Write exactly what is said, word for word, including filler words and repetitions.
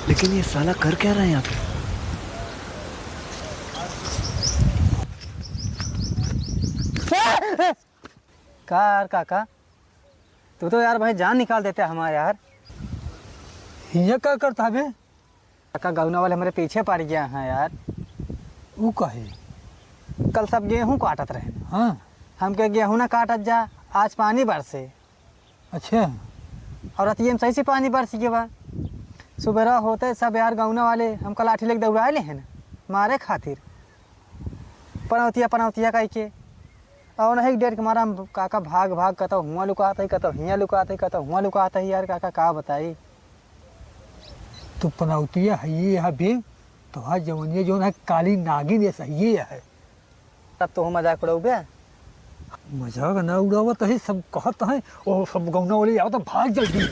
लेकिन ये साला कर क्या रहा है यहाँ पे? का यार काका, तू तो यार भाई जान निकाल देते हमार यार। ये का करता बे? काका, गौना वाले हमरे पीछे पड़ गया है यार। ऊ काहे? कल सब गेहूँ काटत रहे। हाँ। हमके गेहूँ ना काटत जा, आज पानी बरसे। अच्छा। और रतिये में सही से पानी बरस गया बा। सुबेरा होते सब यार गौना वाले हमका लाठी लेके दौड़ाए ले हैं मारे खातिर, पनौतिया पनौतिया कह के। और नहीं, डर के मारा हम काका भाग भाग कतौ हुआं लुकात है, कतौ हियां लुकात है, कतौ हुआं लुकात है यार काका, का बताई। तू पनौतिया है ये यहाँ बे, तोहार जवनिया जौन है काली नागिन ये सही है। तब तो हम मजाक उड़ाऊ बे। मजाक ना उड़ावत है, सब कहत है, ओ सब गौना वाले आओ तो भाग जल्दी।